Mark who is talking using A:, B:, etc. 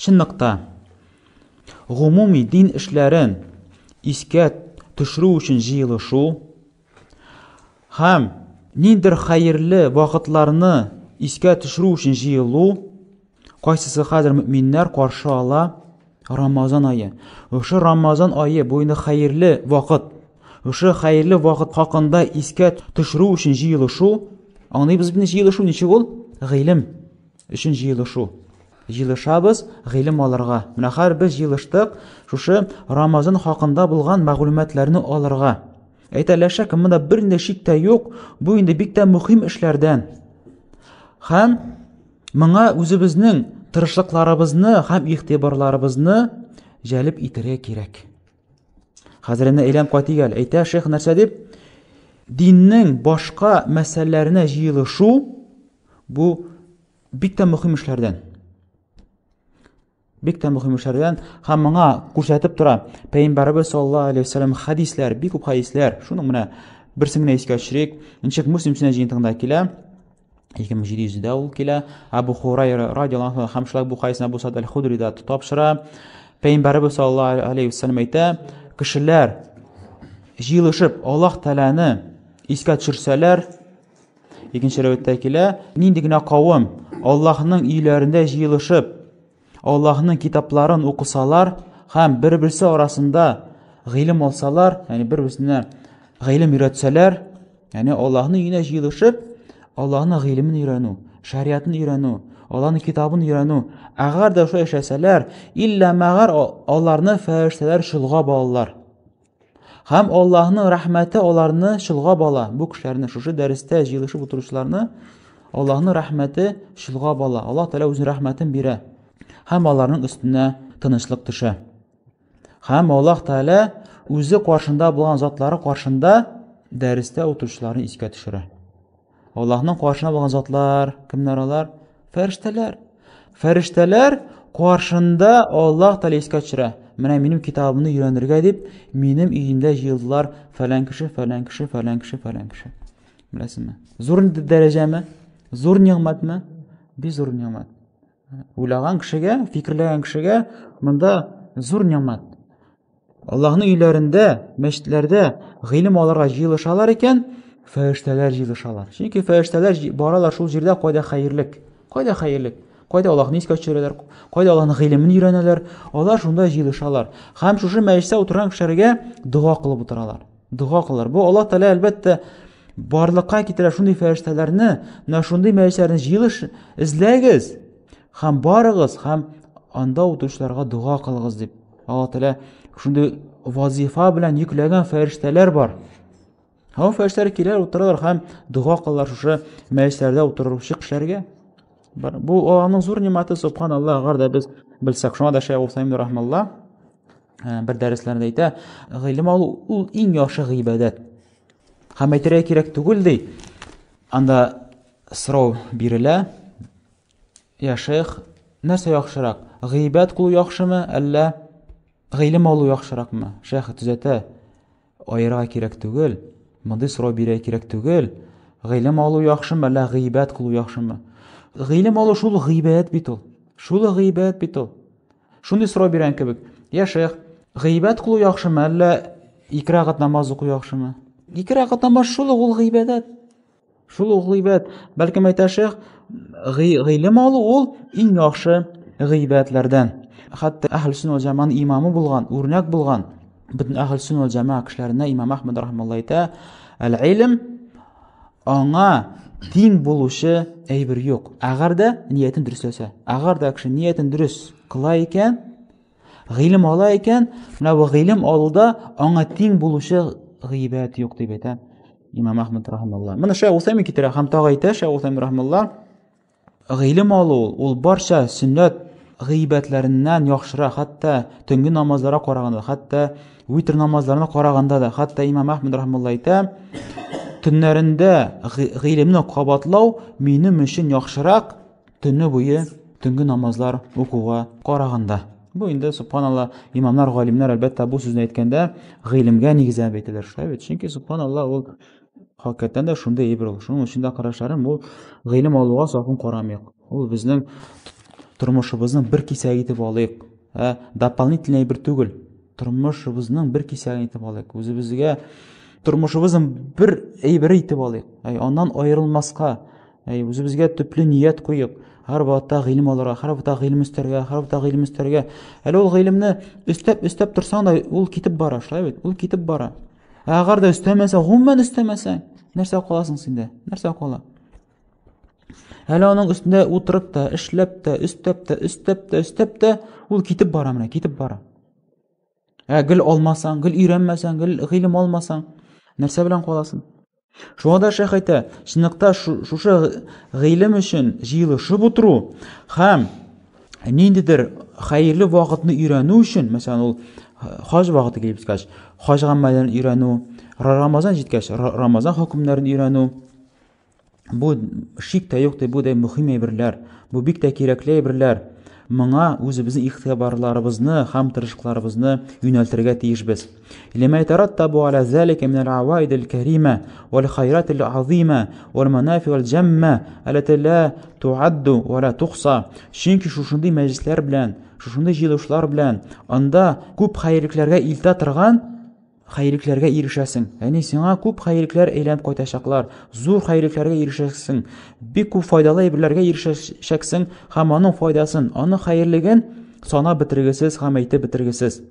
A: Чынлыкта, гомуми дин эшләрен искә төшерү өчен җыелышу һәм ниндидер хәерле вакытларны искә төшерү өчен җыелу, кайсысы хәзер мөминнәр каршы ала Рамазан ае. Шушы Рамазан ае бу инде хәерле вакыт. Шушы хәерле вакыт хакында искә төшерү өчен җыелышу, аңлыйбыз бит җыелышу ничек ул? Гыйлем өчен җыелышу. Җыелышабыз гыйлем алырга. Менә хәзер без җыелыштык шушы Рамазан хакында булган мәгълүматларны алырга. Әйтә ләшәк, монда бернинди шик тә юк, бу инде бик тә мөһим эшләрдән. Һәм моңа үзебезнең тырышлыкларыбызны һәм игътибарларыбызны җәлеп итәргә кирәк. Хәзер инде әйләнеп кайтыйк әле. Әйтә шейх нәрсә дип? Диннең башка мәсьәләләренә җыелышу бу бик тә мөһим эшләрдән. Бик тә мөһим эшләрдән һәм моңа күрсәтеп тора Пәйгамбәребез саллаллаһу алейһи вәсәлләм хәдисләр, бик күп хәдисләр. Шуның менә берсен генә искә төшерик. Ничек Муслим сөннәт җыентыгында килә. 2700-дә ул килә. Абу Хурайра радиаллаһу анһу һәм шулай бу хәдисне Абу Сад аль-Худри да тапшыра. Пәйгамбәребез саллаллаһу алейһи вәсәлләм әйтә, кешеләр җыелышып Аллаһ Тәгаләне искә төшерсәләр, Икенче рәвәттә килә, нинди генә кавым Аллаһның өйләрендә җыелышып, Аллаһның китапларын укысалар һәм бер-берсе арасында гыйлем алсалар, ягъни бер-берсенә гыйлем өйрәтсәләр, ягъни Аллаһның өенә җыелышып, Аллаһның гыйлемен өйрәнү, шариатын өйрәнү, Аллаһның китабын өйрәнү, әгәр дә шулай эшләсәләр, иллә мәгәр аларны фәрештәләр чолгап алалар. Һәм Аллаһның рәхмәте аларны чолгап ала. Бу кешеләрне, шушы дәрестә җыелышып утыручыларны Аллаһның рәхмәте чолгап ала. Аллаһ Тәгалә үзенең рәхмәтен бирә. Һәм аларның өстенә тынычлык төшә. Һәм Аллаһ Тәгалә үзе каршында булган затлары каршында дәрестә утыручыларны искә төшерә. Аллаһның каршына булган затлар, кемнәр алар? Фәрештәләр. Фәрештәләр каршында Аллаһ Тәгалә искә төшерә. Менә минем китабымны өйрәнергә дип, минем өемдә җыелдылар фәлән кеше, фәлән кеше, фәлән кеше, фәлән кеше. Беләсезме? Зур дәрәҗәме? Зур нигъмәтме? Бик зур нигъмәт. Уйлаган кешегә, фикерләгән кешегә монда зур нигъмәт. Аллаһның өйләрендә, мәчетләрдә гыйлем алырга җыелышалар икән, фәрештәләр җыелышалар. Чөнки фәрештәләр баралар шул җирдә, кайда хәерлек. Кайда хәерлек? Кайда Аллаһны искә төшерәләр, кайда Аллаһның гыйлемен өйрәнәләр, алар шунда җыелышалар. Һәм шушы мәҗлестә утырган кешеләргә дога кылып утыралар. Дога кылалар. Бу Аллаһ Тәгалә әлбәттә барлыкка китерә шундый фәрештәләрне, менә шундый мәҗлесләрне җыелыш эзләгез һәм барыгыз һәм анда утыручыларга дога кылыгыз дип. Алла Тәгалә шундый вазифа белән йөкләгән фәрештәләр бар. Һәм фәрештәләр киләләр, утыралар һәм дога кылалар шушы мәҗлесләрдә утыручы кешеләргә. Бу Аллаһның зур нимәте, субханаллаһ, әгәр дә без белсәк. Шуңа да Шәйх Усаймин рахмалла бер дәресләрендә әйтә, гыйлем алу ул иң яхшы гыйбадәт. Һәм әйтергә кирәк түгел ди. Анда сорау бирелә, Я шейх, нәрсә яхшырак? Гыйбәт кылу яхшымы, әллә гыйлем алу яхшыракмы? Шейх төзәтә. Аерырга кирәк түгел. Мондый сорау бирергә кирәк түгел. Гыйлем алу яхшымы, әллә гыйбәт кылу яхшымы? Гыйлем алу шул гыйбәт бит ул. Шул гыйбәт бит ул. Шундый сорау биргән кебек. Я шейх, гыйбәт кылу яхшымы, әллә ике рәкать намаз уку яхшымы? Ике рәкать намаз шул ул гыйбадәт. Шул ук гыйбәт, бәлкем әйтә шейх, гыйлем алу ул иң яхшы гыйбәтләрдән. Хәтта әһл сөннә вәл җәманың имамы булган, үрнәк булган бөтен әһл сөннә вәл җәмаа кешеләренә имам Әхмәд рахималла әйтә, әл илм аңа тиң булучы әйбер юк. Әгәр дә ниятен дөресләсә, әгәр дә кеше ниятен дөрес кыла икән, Гыйлем ала икән, менә бу гыйлем алуда аңа тиң булучы гыйбәт юк дип әйтә Имам Әхмәд рахималла. Моны Шәйх Усаймин китерә һәм тагы әйтә Шәйх Усаймин рахималла, гыйлем алу ул барча сөннәт гыйбәтләреннән яхшырак, хәтта төнге намазларга караганда, хәтта витр намазларына караганда да, хәтта Имам Әхмәд рахималла әйтә, төннәрендә гыйлемне кабатлау минем өчен яхшырак Төне буе төнге намазлар укуга караганда. Бу инде, субханалла, имамнар, галимнәр, әлбәттә, бу сүзне әйткәндә гыйлемгә нигезләнеп әйтәләр. Шулай бит? Чөнки, субханалла, ул хакыйкатьтән дә шундый әйбер ул. Шуның өчен дә карашларым ул гыйлем алуга салкын карамыйк. Ул безнең тормышыбызның бер кисәге итеп алыйк. Ә, дополнительный әйбер түгел. Тормышыбызның бер кисәге итеп алыйк. Үзебезгә тормышыбызның бер әйбере итеп алыйк. Әй, аннан аерылмаска. Әй, үзебезгә төпле ният куйык. Һәр вакытта гыйлем алырга, һәр вакытта гыйлем өстәргә, һәр вакытта гыйлем өстәргә. Әле ул гыйлемне өстәп, өстәп торсаң да, ул китеп бара, шулай бит? Ул китеп бара. Ә әгәр дә өстәмәсә, гомумән өстәмәсәң, нәрсә каласың синдә? Нәрсә кала? Әле аның өстендә утырып та, эшләп тә, өстәп тә, өстәп тә, өстәп тә, ул китеп бара менә, китеп бара. Ә гел алмасаң, гел өйрәнмәсәң, гел гыйлем алмасаң, нәрсә белән каласың? Шуңа да шәйх әйтә, чынлыкта шушы гыйлем өчен җыелышып утыру һәм ниндидер хәерле вакытны өйрәнү өчен, мәсәлән, ул хаҗ вакыты килеп җиткәч, хаҗ гамәлләрен өйрәнү, Рамазан җиткәч, Рамазан хөкемнәрен өйрәнү, Бу шик тә юк, ди, бу да мөһим әйберләр, бу бик тә кирәкле әйберләр. Моңа үзебезнең игътибарларыбызны һәм тырышлыкларыбызны юнәлтергә тиешбез. Лима ятараттабу аля залика мин аль-аваид аль-карима валь хайрат аль-азима валь манафи аль-джамма аллати ла туадду ва ла тухса. Чөнки шушындый мәҗлесләр белән, шушындый җыелышлар белән анда күп хәерлекләргә илтә торган хәерлекләргә ирешәсең. Ягъни сиңа күп хәерлекләр әйләнеп кайтачаклар, зур хәерлекләргә ирешәсең, бик күп файдалы әйберләргә ирешәчәксең һәм аның файдасын, аның хәерлеген санап бетергесез һәм әйтеп бетергесез.